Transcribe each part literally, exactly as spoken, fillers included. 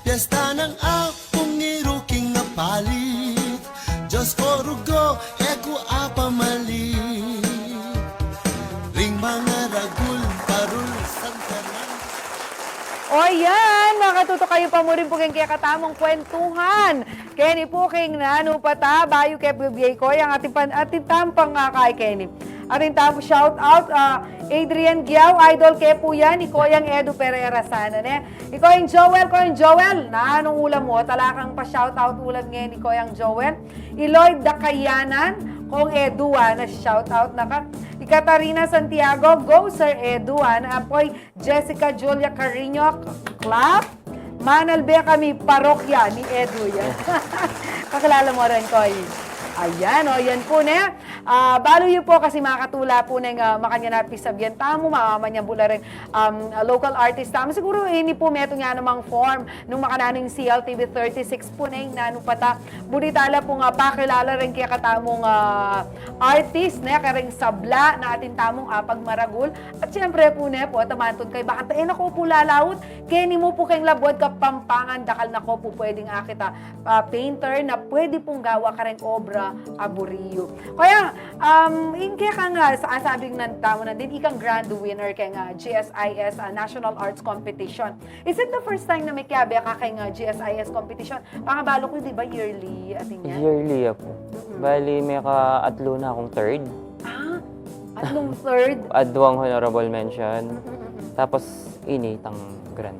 Piyesta nang Apung Iru king apalit, Dios ko rugo, e ku apamalit. Ring mangaragul, parul, santanan. O yan, makatuto kayu pa mu rin pu keng kekatamung kwentuhan. Keni pu keng nanu pa ta, bayu ke bibie ko, yang atin pan, atin tampang nga kay keni. Atin tampang shout out, ah, Adrian Giao, idol ke pu yan, i Koyang Edu Pereira sana, ne? I Koyang Joel, Koyang Joel, nanung ulam mu? Talagang pa-shout out ulam ngeni, Koyang Joel. I Lloyd Dakayanan, Kong Edu, ah, na-shout out na ka. I Katarina Santiago, go Sir Edu, ah, na apoy Jessica Julia Carino, clap. Manalbe kami parokya ni Edu, yan. Kakilala mu rin, Koy? Ayan, o, yan pu, ne? Ah, balu yu pu kasi makatula pu neng, ah, makanyan na pisabyan tamu, ma-, makanyan bula rin, um, local artist tamu. Siguru ini pu metung ya namang form nung makananu ing C L T V thirty-six pu neng nanu pa ta. Buri tala pu nga pakilala rin kekatamung, ah, artist, ne, kareng sabla na atin tamung, ah, pagmaragul. At siyempre pu, ne, pu, tamantun kay bakanta, e na ko pu lalaut, keni mu pu keng Labuad Kapampangan, dakal na ko pu pwedeng akit a ah, painter na pwede pung gawa kareng obra a buri yu. Kaya, um, ing keka nga, sa, sabi nang tamu nandin, ikang grand winner keng, ah, G S I S, ah, National Arts Competition. Is it the first time na mekiabe ka keng, ah, G S I S competition? Baka balu ku, di ba, yearly, atin yan? Yearly, ya pu. Mm-mm. Bali, meka-atlu na kung third. Ah, atlung third? Adwang honorable mention. Mm-mm-mm. Tapos, ini, itang grand.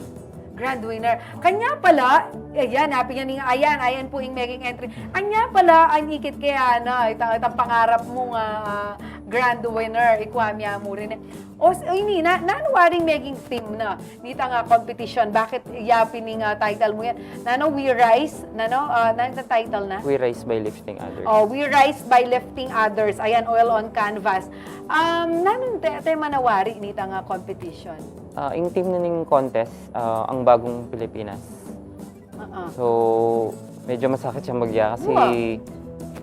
Grand winner. Kanya pala, ayan, happy yan, ayan, ayan pu ing meging entry. Anya pala, ang ikit kaya na, itang, itang pangarap mung, ah, grand winner, ikwa mi mu rin, e. O, s-, ini, na, nanu waring meging theme na nitang, ah, competition? Bakit yapin ing, ah, title mu yan? Nanu, We Rise? Nanu, ah, nanu itang title na? We Rise by Lifting Others. O, We Rise by Lifting Others. Ayan, oil on canvas. Um, nanung te-, tema na wari nitang, ah, competition? Ah, ing theme na ning contest, ah, Ang Bagong Pilipinas. Oo. So, medyo masakit siyang bagya kasi, wa,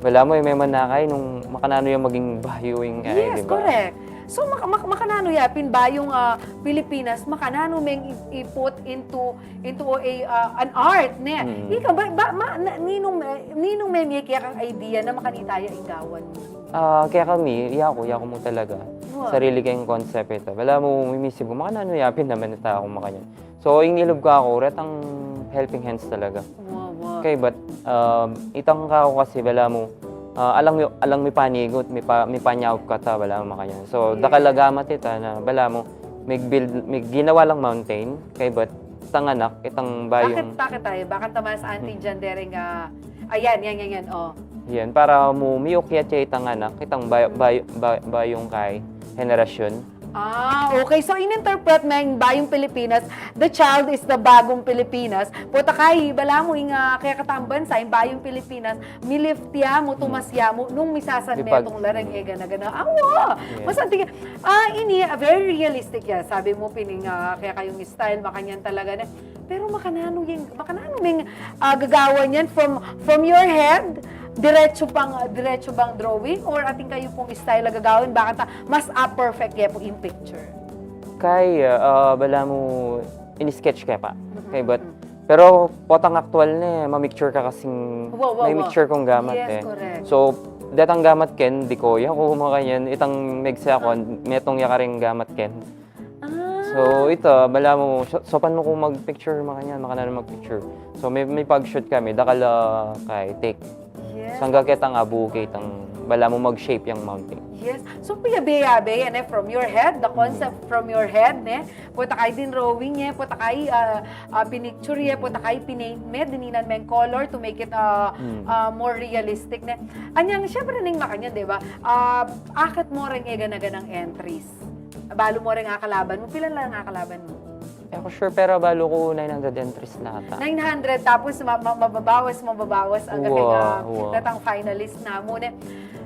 bala mu, e, meman na kay nung makananu yang maging bayu ing kay, yes, di ba? Correct. So, mak-, mak-, makananu ya pin bayung, ah, Pilipinas, makananu meng i-, i-put into, into a, ah, an art, ne? Mm. Ika, ba, ba, ma-, na-, ninung, ninung me-, mekekang idea na makanita ya ing gawan mu? Ah, kekami, yaku, yaku mu talaga. Wa. Sarili keng concept ita. Bala mu, mimisip ku, makananu ya pin naman ita kung makanyan. So, ing nilub ku aku, retang helping hands talaga. Wa, wa. Kaybat, um, itang kaku kasi bala mu, ah, alang mi-, alang mipanigut, mipa-, mipanyaup kata, bala mu makanyan. So, yeah, dakal a gamat ita na bala mu, mig-build, mig-, ginawa lang mountain, kaybat itang anak, itang bayung. Bakit, bakit tayo? Bakit naman sa atin dyan, dereng, ah, ayan, yan, yan, yan, o. Yan, para mu, miukyat ya itang anak, itang bay-, bay-, bay-, bayung kay, henerasyon. Ah, okay. So, in-interpret me ing Bayung Pilipinas, the child is the Bagong Pilipinas. Pota kay, bala mu, ing, ah, kekatang bansa, ing Bayung Pilipinas, mi-lift ya mu, tumas ya mu, nung misasan metung la reng e gana-gana. Awa! Yes. Mas anting, ah, ini, ah, very realistic ya. Sabi mu pin ing, ah, kekayung style, makanyan talaga na. Pero makananu yang, makananu meng, ah, gagawan yan from, from your head, diretso bang, diretso bang drawing, or atin kayu pung style a gagawan, bakanta mas a-perfect ya pu ing picture? Kay, ah, bala mu, in-sketch ke pa. Mm-mm. Kaybat, pero potang aktual ne, mamicture ka kasing, wa, wa, wa, mamicture kung gamat, yes, e. Correct. So, detang gamat ken, dikoy ya ku, makanyan, itang megse aku, metung ya karing gamat ken. Ah. So, ita, bala mu, so-, saupan mu kung mag-picture, makanyan, makananu mag-picture. So, mi-, mipag-shoot kami, dakal a kay take. Yes. So, angga ketang abu, ketang, bala mu mag-shape yang mountain. Yes. So, piyabe-yabe yan e, from your head, the concept from your head, ne? Pota kay din-drawing ye, pota kay, ah, ah, pinicture ye, pota kay pinaint me, dininan meng color to make it, ah, ah, more realistic, ne? Anyang, syempre, ning makanyan, di ba? Ah, akit mu reng e gana-ganang entries. Balu mu reng akalaban mu? Pilan la ing akalaban mu? E ku sure, pero balu ku nine hundred entries na ata. Nine hundred, tapos ma-, ma-, mababawas, mababawas, angga keng, wa, ah, wa, retang finalist na mu, ne?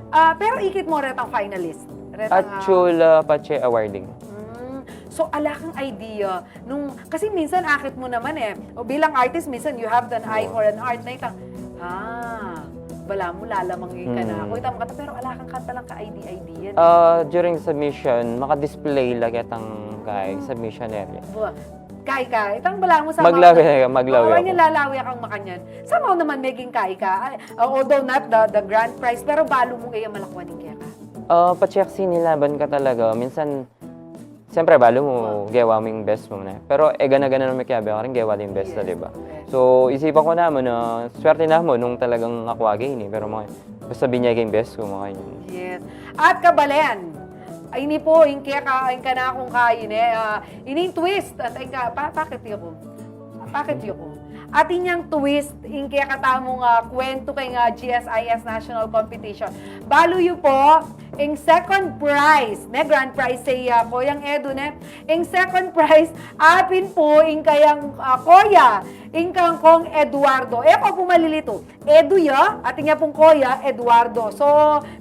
Ah, pero ikit mu retang finalist? Retang, ah, Atchul, ah, Pache Awarding. Mm. So, ala kang idea nung, kasi minsan akit mu naman e, o bilang artist, minsan you have an eye for an art na itang, ah, bala mu lalamang ikana ku itang kanta, pero ala kang kanta lang ka-idea-idea. Ah, during submission, maka-display la ketang kay submission area. Wa. Kai ka, itang balamu sa Maglawe, maglawe ako. Lalawe kang makanyan. Sa mau naman meging kai ka, ay, uh, although not the, the grand prize, pero balu mung e ya malakwan ing keka. Ah, pacheck sinilaban ka talaga. Minsan, siyempre, balu mu, gewa mu ing best mu na. Pero, e, gana-gana na mekiabe karin, gewa da ing best na, di ba? Yes. So, isipan ku namu na, swerte namu nung talagang aku agi ini. Pero, mga, basta binyay ke ing best ku, mga yun. Yes. At kabalen, ay, ini pu, ing keka, ing kanakung kain, e, ah, ini ing twist, at ing ka, pa, bakit yuku? Bakit yuku? At inyang twist, ing kekatamung, ah, kwentu keng, ah, G S I S National Competition. Balu yu pu, ing second prize, ne, grand prize sa iya, Koyang Edu, ne? Ing second prize, apin pu, ing kayang, ah, koya, ing kang Kong Eduardo. E ku pu malilitu. Edu ya, at inya pung koya, Eduardo. So,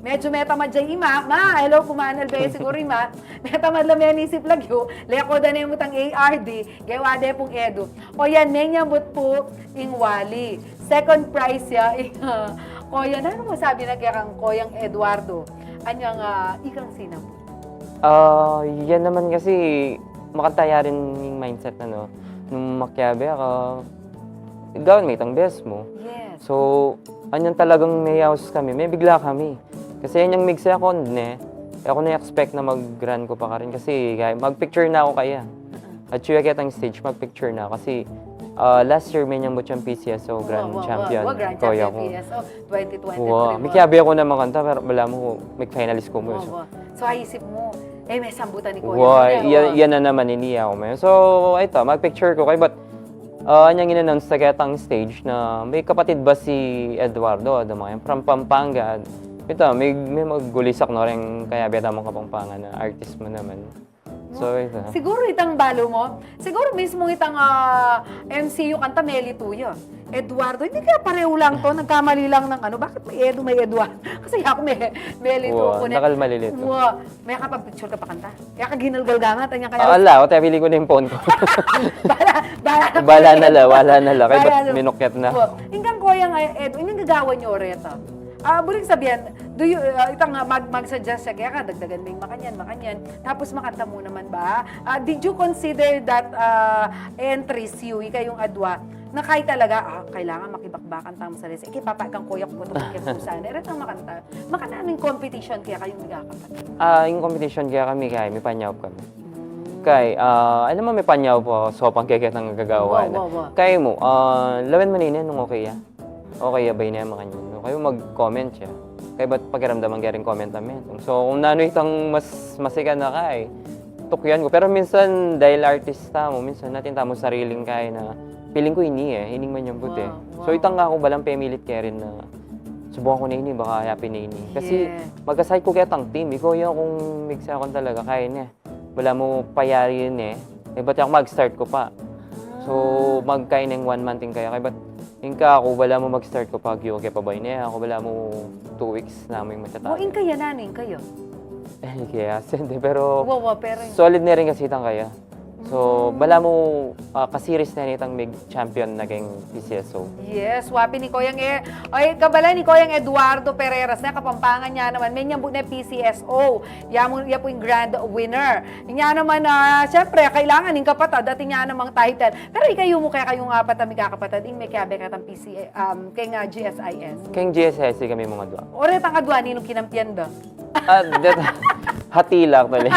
medyo metamad ya ima, ma, hello pu, Manel Be, siguru ima, metamad la menisip lagyu, leko da ne mu itang A R D, gewa de pung Edu. O yan, menyambut pu ing wali. Second prize ya, ing, ah, koya, nanu masabi na kekang Koyang Eduardo? Anyang, ah, ikang sinambut? Ah, yan naman kasi, makanta ya rin ing mindset na, no? Nung makiabe ka, gawan me itang best mu. Yes. So, anyan talagang meyaus kami, mebigla kami. Kasi anyang mig-second ne, e ku na expect na mag-run ku pa karin. Kasi, kaya, mag-picture na ku kaya. At yu ya ketang stage, mag-picture na ku. Kasi, ah, last year, menyambut yang P C S O Grand Champion. Wa, wa, wa, Grand Champion P S O, twenty twenty-three. Wa, mikiabe ku na makanta, pero balamu, mig-finalist ku mu. Wa, wa. So, aisip mu, e, mesambutan ni Koya. Wa, iya, iya na naman ini, yaw me. So, ita, mag-picture ku kaya, but, ah, anyang in-announce sa ketang stage na may kapatid ba si Eduardo, ada mga yan, from Pampanga. Ita, may, may magulisak na rin kaya beta mong Kapampangan na artist mu naman. So, ita. Siguro itang balu mu, siguro mismo itang, ah, M C U kanta, melitu ya. Eduardo, hindi kaya pareho lang to, nagkamali lang ng ano, bakit may Edu, may Eduardo? Kasi aku may, melitu ku ne. Wa, nakal malilitu. Wa, mekapag-picture ka pa kanta. Kaya ka ginalgal gamat, anya kaya. Ah, ala, o, te, pili ku na ing phone ku. Bala, bala na la, bala na la. Kaya ba't minukyat na? Wa, ing kang Koyang, e, Edu, ining gagawan yu reta? Ah, buring sabian, do you, ah, itang, ah, mag-, mag-suggest siya, kaya ka, dagdagan me ing makanyan, makanyan. Tapos makanta mu naman ba? Ah, did you consider that, ah, entries yu, ikayung adwa, na kaya talaga, ah, kailangan makibakbakan tamu sa rest. Ikipapag kang Koya ku pu, ito, kaya ku sana. Retang makanta. Makananu ing competition kaya kayung magkakapatid? Ah, ing competition kaya kami, kaya, mipanyaup kami. Kaya, ah, alam mu, mipanyaup pu, so, pang keketang gagawan. Wa, wa, wa. Kaya mu, ah, lawen mu na ini nung okay ya. Okay ya ba ini, makanyan? Okay, mag-comment ya. Kaya ba't pakiramdaman kaya rin comment namin? So, kung nanu itang mas masikan na ka, e, tukyan ku. Pero minsan, dahil artista mu, minsan natin tamu sariling kaya na, feeling ku ini, e, ining manyambut, e. Wa, wa. So, itang aku balang pemilit kaya rin na, subukan ku na ini, baka happy na ini. Kasi, yeah, magkasakit ku ketang team, ikaw ya kung mig-second talaga, kaya ne. Balamu payari ne. E, ba't aku mag-start ku pa? So, magkain ing one month ing kaya. Kaya ba't ing ka aku, balamu mag-start ku pa, agyu ke pa ba ini? Aku, balamu two weeks na mu ing matatapos. Wa, ing kaya nanu, ing kaya? E, kaya, siyempre, pero, wa, wa, pero solid na rin kasi itang kaya. So, balamu, ah, ka-series na nitang mig-champion na keng P C S O. Yes, wa pin i Koyang e-, ay, kabalen, i Koyang Eduardo Pereras ne, Kapampangan ya naman. Menyambut ne P C S O. Ya mu, ya pu ing grand winner. Inya naman, ah, siyempre, kailangan ing kapatad at inya namang title. Pero ikayu mu, kekayung apat a mikakapatad, ing mekiabe ketang P C A, um, keng, ah, G S I S? Keng G S I S kami mung adwa. O retang adwa, ninung kinampian da? Ah, that, hati la, actually.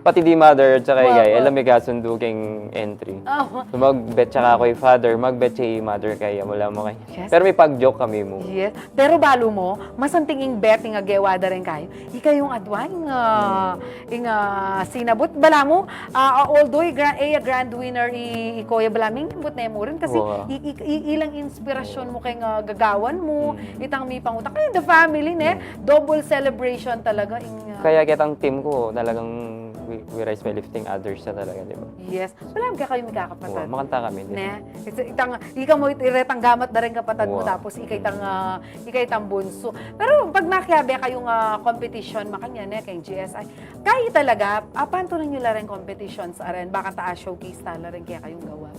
Pati di mother at saka i Guy, wa, wa, e la mikasundu keng entry. Wa. So, mag-bet saka ku i father, mag-bet i mother kaya, wala mu kaya. Yes. Pero mipag-joke kami mu. Yes. Pero balu mu, masanting ing bet ing gewa da reng kayu. Ikayung adwa ing, ah, ing, ah, sinabut. Balamu, ah, although i gra-, e ya grand winner i, i Koya, balamu, menyambut ne mu rin kasi, wa, i, i, i, ilang inspirasyon mu keng, ah, gagawan mu, itang mipangutak. Kaya the family, ne? Double celebration talaga ing, ah, kaya ketang team ku, talagang we, we rise by lifting others na talaga, di ba? Yes. Balamu kekayung mikakapatad. Wa, makanta kami din. Ne? It's, itang, ika mu, it-, iretang gamat da reng kapatad mu, wa, tapos ika itang, ah, ika itang bunsu. Pero pag makiabe kayung, ah, competition, makanyan, ne, keng G S I, kayi talaga, ah, pantunan yu la reng competitions, aren, baka ta, ah, showcase ta la reng kekayung gawa.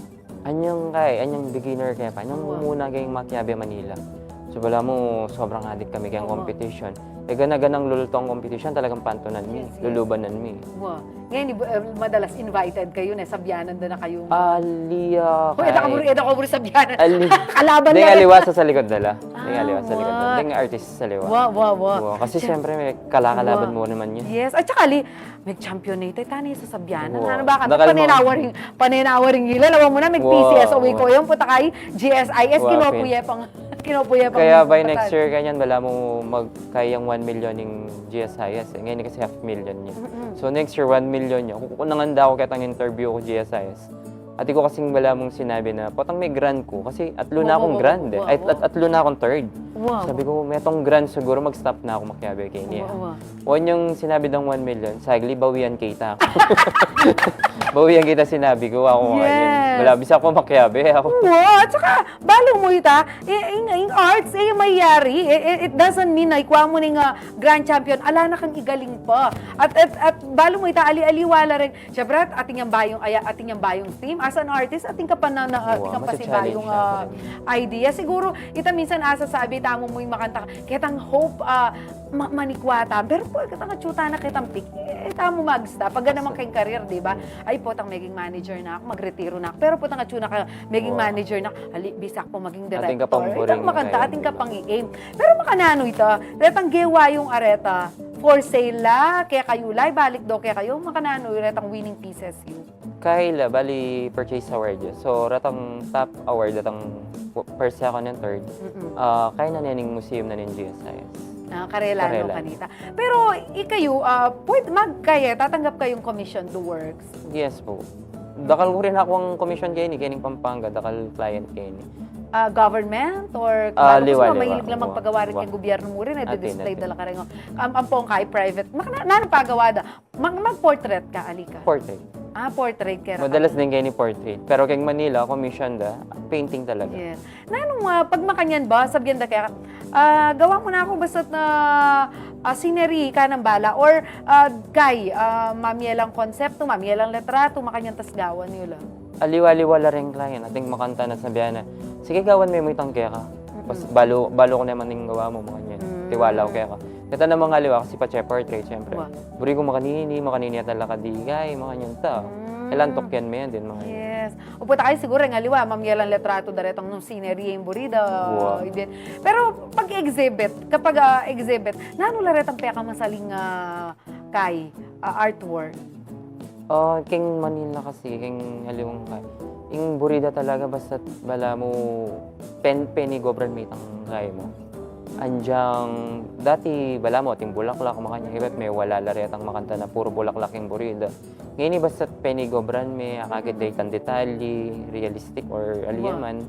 Anyang kaya, anyang beginner kaya pa, anyang, wa, mumuna keng makiabe Manila. So, balamu, sobrang adik kami keng, wa, competition. E, gana-ganang lulutong competition, talagang pantunan mi, yes, yes, lulubanan mi. Wa. Ngeni, eh, madalas invited kayu, ne, sabyanan da na kayu. Ali, ah, Kung eda ka buri, eda ka buri sabyanan. Ali. Kalaban Ding na. Aliwa sa salikod da la. Ding Ah, aliwa sa salikod da la. what? Ding artist sa liwa. Wa, wa, wa. Wa, kasi Siyem- siyempre, may kalakalaban Wa. mo naman yun. Yes, at saka, li, may champion na ito. Tani sa sabyanan. Wa. Ano ba ka? Dakal mo. Paninawaring, paninawaring ila. Lawa mo na, may Wa, P C S O wa. ko yung puta kay G S I S. Wa, Kinopuye okay. pang, kinopuye pang Kaya by patay. next year, kanyan, bala mo mag, kayang one million yung G S I S. Eh. Ngayon kasi half million niya. Mm-mm. So next year, one million niya. Kukunangan da ako ketang interview ko G S I S. Ati ko kasing bala mong sinabi na, potang may grand ko. Kasi atlo na Wow, akong wow, grand eh. wow, Ay, wow. at, atlo na akong third. Wow. Sabi ko, may atong grand siguro, mag-stop na ako makiabe kay niya. Wow, wow. Wan yung sinabi ng one million, sagli, bawian kita. Bawian kita, sinabi ko, ako nga yun. Yes. Wala, bisa ko makiabe ako. Wow, at saka, balu mo ita, i-, ing, ing arts, eh, mayari. Eh, eh, it doesn't mean na ikuha mo ning, ah, grand champion, ala na kang igaling pa. At, at, at balu mo ita, ali-aliwa la rin. Siyempre, at atin yang bayung, ay, atin yang bayung team. As an artist, atin ka pa na, na, atin Wa, ka pa si masi-challenge bayung, siya ah, pa rin. idea. Siguro, ita minsan asa sabi, tamo mo yung makanta, ketang hope, ah, ma-, manikwata. Pero po, ketang atsuta na ketang pick, eh, tamo magsta. Pag naman kayong career, di ba? Mm. Ay, potang maging manager na ako, magretiro na ako. Pero potang atsu na ka, maging Wa. manager na, ali, bisa ko maging Atin ka director. pang Itang buring makanta, kayo, atin ka di ba? pang i-aim. Pero makananu ita, retang gewa yung areta, for sale la, kekayu la, ibalik do kekayu, makananu retang winning pieces yu. Kaila, bali purchase award ya. So, retang top award, retang w-, first, second, and third. Mm-mm. Ah, kaya na nening museum na ning G S I S. Ah, karela, Karela. no, kanita. Pero, ikayu, ah, pwede, mag-, kaya, tatanggap kayung commission to works? Yes po. Dakal ko rin ako ang commission kaya ni, kaya ning Pampanga, dakal client kaya ni. Ah, government or Ah, kung liwa, sino liwa. mahilig lang Wa. magpagawa rin Wa. kay gobyerno mo rin, eh, Atin, di-display atin. dala ka rin. Am-, ampong kay private. Mak-, na, nanong pagawa da? Mag-, mag-portrait ka, ali ka? Portrait. Ah, portrait kaya Madalas din kayo ni portrait. Pero kay Manila, commission da, painting talaga. Yes. Nanong, ah, pag makanyan ba, sabihan da kaya, ah, gawa mo na ako basta na, ah, scenery ka ng bala or, ah, kay, ah, mamielang konsepto, mamielang litrato, makanyan tas gawan yu la. Aliwa-aliwa la rin client, ating makanta na sabihan na, "Sige, gawan me mu itang keka." Pas, Mm. balu, balu ko naman ning gawa mo, makanyan. Mm. Tiwala ko keka. Keta namang aliwa kasi pa portrait, siyempre. Wa. Buri ko makanini, makanini at talakadigay, makanyan ta. Mm. Kailan tukyan me yan din, makanyan. Yes. Upo ta kayo siguro, yung aliwa, mamielang litrato, daretang nung scenery, yung buri da. Wa. Hindi. Pero pag exhibit, kapag, ah, exhibit, nanu la retang pekamasaling, ah, kay, ah, artwork? Ah, keng Manila kasi, keng aliwang kay. Ing buri da talaga basta bala mo pen-, penigobran me itang kay mo. Anjang, dati bala mo, ating bulaklak, makanyan, ibat me wala la retang makanta na puro bulaklak ing buri da. Ngeni basta penigobran me, akakit da itang detalye, realistic or Wa. aliyaman,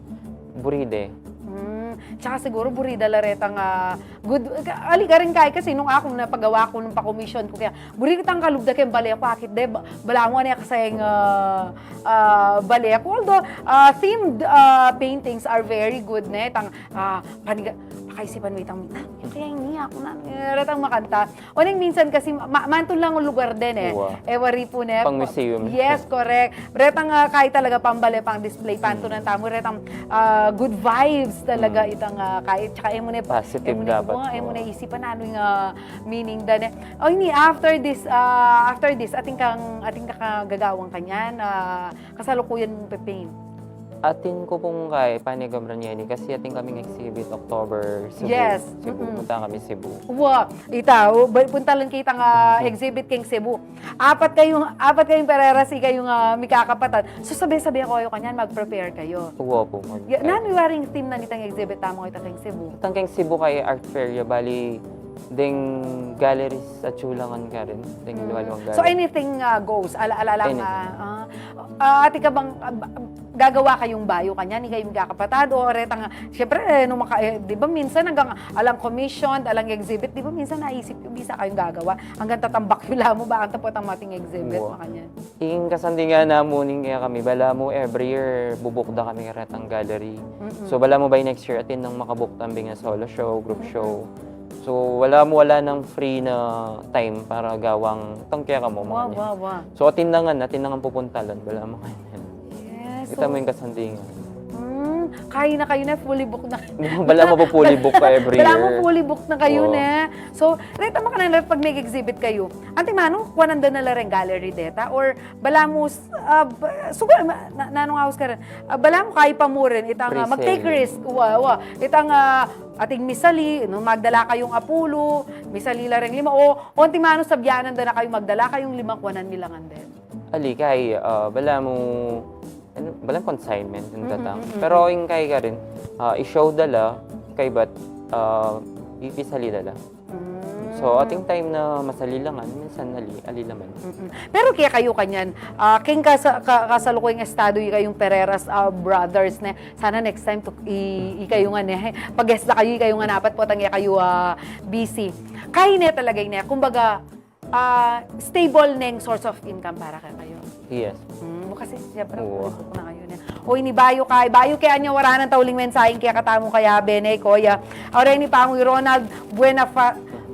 buri da. Mm. Tsaka siguro buri da la retang, ah, good, ka-, ali ka rin kay kasi nung ako napagawa ko, nung pa-commission ko, kaya buri kitang kalub da keng bale ko, akit de, ba-, bala mo ne kaseng, ah, ah, bale ko. Although, ah, themed, ah, paintings are very good, ne? Tang, ah, paniga-, pakaisipan mo itang, ah, kaya ini ako na, eh, retang makanta. O neng minsan kasi, ma-, mantul lang ang lugar din, eh. Wa. Eh, wari po, ne? Pang museum. Yes, correct. Retang, ah, kay talaga pambale, pang display, pantunan tamu, retang, ah, good vibes talaga Mm. itang, ah, kay, tsaka emo ne, Positive emo ne, dapat, wa, emo wa. ne isipan, ano yung, ah, meaning da ne. O, ini, after this, ah, after this, ating kang, ating kakagagawang kanyan, ah, kasalukuyan mong pe-paint? Atin ko pong kay, panigobran ngeni, kasi atin kaming exhibit October, Cebu. Yes. Cebu. Mm-mm. Punta kami Cebu. Wa, ita, o, ba-, punta lang kita nga exhibit keng Cebu. Apat kayong, apat kayong pereras, ikayong, ah, mikakapatad. So, sabi-sabi ko kayo kanyan, mag-prepare kayo. Wa po, mag- Ya, nanu waring theme na nitang exhibit tamu ita keng Cebu? Itang keng Cebu kay art fair ya, bali, deng galleries at sulangan ka rin. Deng Mm. liwa-liwang So, gallery. anything, ah, goes? Ala-, ala lang, Anything. ah, ah, ah, ati ka bang, ah, ba-, gagawa kayong bayo kanyan, ni kayong kakapatad, o retang, siyempre, eh, nung maka-, eh, di ba minsan hanggang alang commission, alang exhibit, di ba minsan naisip yung bisa kayong gagawa, hanggang tatambak yung lamo, baka tapot ang mating exhibit, Wa. makanyan. Ing kasandingan namu ning kaya kami, bala mo every year, bubukda kami retang gallery. Mm-mm. So, bala mo by next year, atin nang makabukda kami nga solo show, group Mm-mm. show. So, wala mo, wala nang free na time para gawang tang kaya kamo, Wa, makanyan. wa, wa. So, atin na nga, atin na nga pupuntalan, bala mo kanyan. Yes, Kita so mo yung kasandingan. Mm, Kayi na kayu ne, fully booked na. Balamu pu fully booked ka every Balamu year. Fully booked na kayu Oo. Ne. So, reta makanyan reta pag nag-exhibit kayu. Antimo, kuanan da na la reng gallery deta? Or balamu, ah, ba- sugal, ma- na, nanung aus karin? Ah, balamu kayi pa mu rin, itang ah, mag-take Pre-selling. Risk. Wa, wa. Itang ah, ating misali, no, magdala kayung apulo, misali la reng lima, o, o antimo, sabyanan da na kayu, magdala kayung lima, kuanan mi la ngan din. Ali, kay, ah, balamu, ano, balamu consignment yung tatang. Mm-mm. Pero yung kay karin, ah, i-show da la, kay bat, ah, ipisali da la. Mm. So, ating time na masali la ngan, minsan ali, ali naman. Mm-mm. Pero kaya kayu kanyan, ah, king kasa, ka, kasalukuyang estado yu kayung Pereiras ah, Brothers ne, sana next time to, i, i kayu ngan ne, pag-guest la kayu, i kayu ngan apat, potang e kayu ah, busy. Kayi ne talaga ne, kumbaga, ah, stable neng source of income para kay kayu. Yes. Hmm, kasi siyempre, Oo. Fully booked na kayu ne. O, ini bayu kay, bayu kay anya waranan ta uling mensaheng kekatamu kaya bene, Koya. Oreni pa mu i Ronald Buena,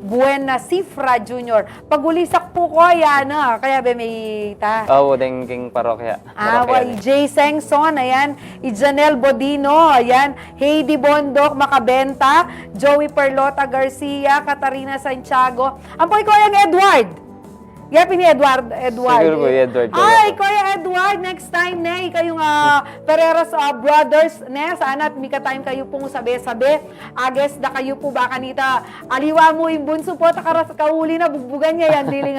Buena Cifra Junior. Pag-ulisak pu, Koya, na. Kaya be, may ta. Oo, deng king parokya. Ah, Parokya i Jay Sengson, ayan. I Janelle Bodino, ayan. Heidi Bondoc Macabenta, Joey Perlota Garcia, Katarina Santiago. Ampo i Koyang Edward. Yapin i Edward, Edward. Siguro po, i Edward, Ay, po. Koya Edward, next time ne, i kayung ah, Pereiras ah, Brothers ne, sana mika-time kayu pung sabe-sabe. Ages da kayu pu, baka nita, aliwa mu ing bunsu pu, takaras kauli na, bugbugan ne, yan diling,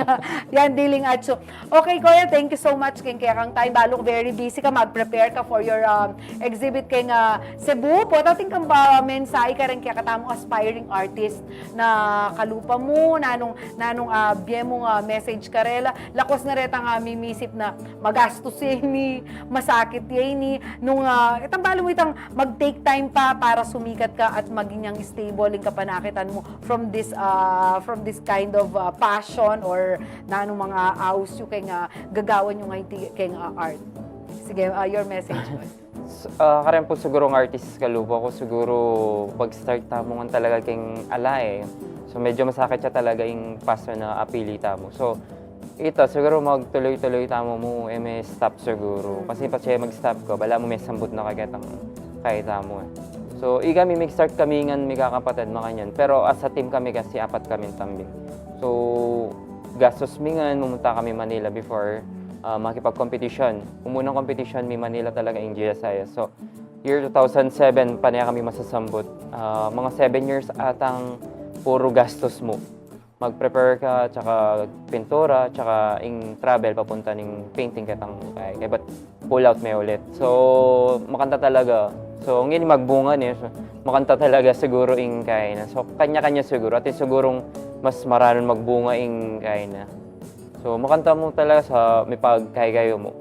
yan diling atsu. Okay, Koya, thank you so much keng kekang time. Balu ku very busy ka, mag-prepare ka for your um, exhibit keng ah, Cebu. Pota atin kang pa mensahe kareng kekatamung aspiring artist na kalupa mu, nanung, nanung ah, bie mung ah, message karela. Lakwas na retang ah, mimisip na magastus ya ini, masakit ya ini, nung ah, itang balu mu itang mag-take time pa para sumikat ka at maging yang stable ing kapanakitan mu from this ah, from this kind of ah, passion or nanung mga aus yu keng ah, gagawan yu ngeni keng ah, art. Sige, ah, your message. S- ah, karen pu sigurung artist kalupa ku, siguru pag-start tamu ngan talaga keng ala e. So medyo masakit ya talaga ing passion na apili tamu. So ita, siguru magtuloy-tuloy tamu mu, e me stop siguru. Kasi pag siya mag-stop ka, balamu me sambut na kekatang kaya tamu e. So ika mi, mag-start kami ngan mikakapatad makanyan. Pero as a team kami kasi apat kami tambing. So gastus mi ngan, mumunta kami Manila before ah, makipag-competition. Ing munang competition mi Manila talaga ing G S I S. So, year two thousand seven pa ne kami masasambut. Ah, mga seven years atang puro gastus mu. Mag-prepare ka, tsaka pintura, tsaka ing travel papunta ning painting ketang kay, kay bat pull out me ulit. So, makanta talaga. So, ngeni magbunga ne. So, makanta talaga siguru ing kay na. So, kanya-kanya siguru. At sigurung mas maranun magbunga ing kay na. So, makanta mu talaga sa mipagkaykayu mu.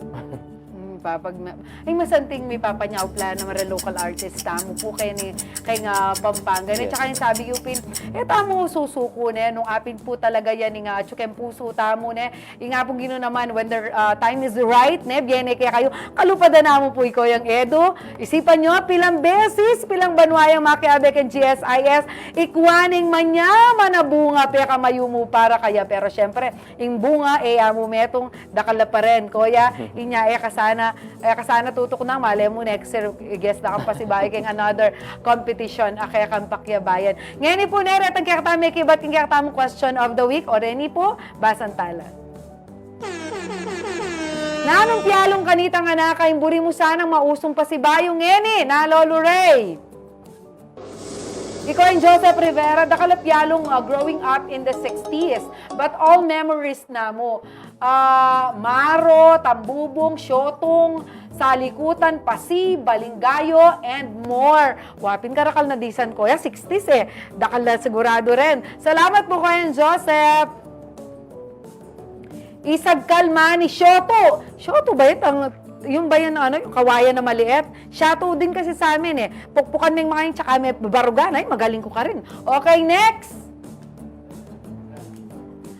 Hmm, papag na, ay, masanting mipapanyaup la na mara local artist tamu pu keni, keng ah, Pampanga. At Yes. Saka ing sabi yu pin, e tamu susuku ne, nung apin pu talaga yan ing atsu keng pusu tamu ne. Ing Apung Ginu naman, when the ah, time is right ne, bie ne kekayu. Kalupa da namu pu i Koyang Edu. Isipan yu, pilang beses, pilang banua yang makiabe keng G S I S, ikua ne ing manyaman a bunga pekamayu mu para kaya. Pero siyempre, ing bunga, e ya mu metung, dakal la pa rin, Koya. Inya, e ka sana, e ka sana tutuknang, male mu next year, i-guest da kang pasibayu keng another competition a kekang pakiabayan. Ngeni pu ne, retang kekatamu mekibat keng kekatamung question of the week, oreni pu, basan tala. Nanung pialung kanita nga nakain, buri mu sanang mausung pasibayu ngeni, na Lolo Ray? I Koyang Joseph Rivera, dakal a pialung ah, growing up in the sixties, but all memories namu. Ah, Maro, Tambubung, Siotong, Salikutan, Pasi, Balingayo, and more. Wa pin karakal na disan, Koya, sixties e. Dakal na siguradu rin. Salamat pu, Koyang Joseph. Isagkal, Mani, Siotong. Siotong ba yun? Ang, yung ba yun, ano, yung kawayan na maliit? Siotong din kasi sa amin e. Pukpukan me ing makayan, tsaka me babarugan. Ay, magaling ku karin. Okay, next.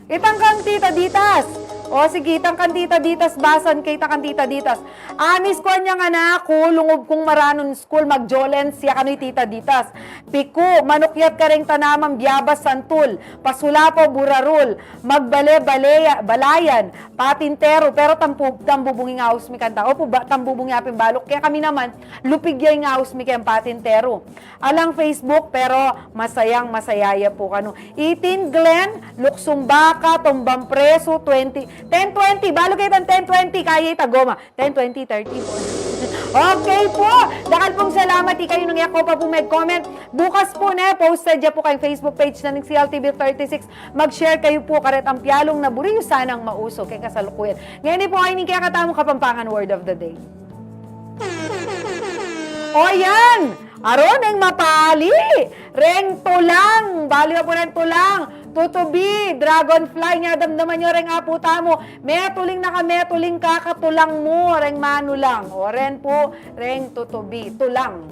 Itang kang Tita Ditas. O, sige, itang kan Tita Ditas, basan ke ita kan Tita Ditas. Amis ku anyang anak ku, lungub kung maranun skul, magjolens ya kanu i Tita Ditas. Piku, manukyat kareng tanaman, biabas, santul, pasulapo, burarul, magbale, baleya-, balayan, patinteru, pero tampu-, tambubung ing aus mi kanta. Opu, ba, tambubung ya pin balu. Kekami naman, lupig ya ing aus mi keng patinteru. Alang Facebook, pero masayang masaya ya pu kanu. Eighteen Glenn, luksung baka, tumbang presu, twenty, ten twenty, balu ke itang ten twenty, kaya ita goma. Ten, twenty, thirty, forty. Okay pu. Dakal pung salamat, ikayu nung e ko pa pu meg-comment. Bukas pu ne, posted ya pu keng Facebook page na ning C L T V thirty-six. Mag-share kayu pu karetang pialung na buri yu sanang mauso keng kasalukuyan. Ngeni pu, ay ning kekatamung Kapampangan word of the day. O yan! Aru neng mapali! Reng tulang! Balu ya pu reng tulang! Tutubi, dragonfly, nya damdaman yu reng apu tamu. Metuling na ka, metuling ka, katulang mu, reng manulang. O ren pu, reng tutubi, tulang.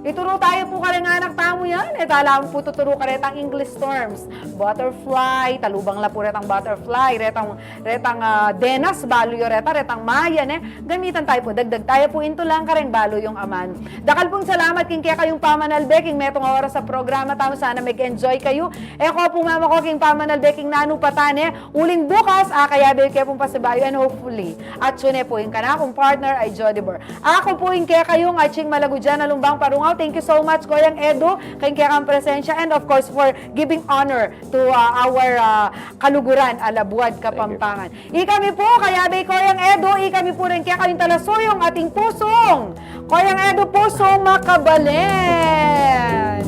Ituru tayu pu kareng anak tamu yan. E ta la mu pu tuturu karetang English terms. Butterfly, talubang la pu retang butterfly, retang, retang, ah, denas, balu yu reta, retang maya, ne? Gamitan tayu pu, dagdag tayu pu ing tulang kareng balu yung amanu. Dakal pung salamat king kekayung pamanalbe king metung a oras a programa tamu. Sana meg-enjoy kayu. E ko pu mamako king pamanalbe king nanu pa ta ne. Uling bukas, akayabe ke pung pasibayu and hopefully, atsu ne pu ing kanakung partner a i Jody Bor. Aku pu ing kekayung atsing malagudyan a lumbang parungaw. Thank you so much, Koyang Edu, king kekang presensya, and of course for giving honor to, uh, our, uh, kaluguran a Labuad, Kapampangan. Ikami pu, kayabe i Koyang Edu, ikami pu reng kekayung talasuyung ating pusung Koyang Edu, pusung makabalen.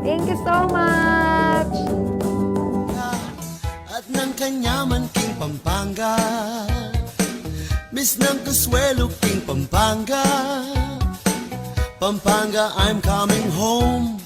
Thank you so much. At nang kanyaman king Pampanga, Miss nang Consuelo king Pampanga, Pampanga, I'm coming home.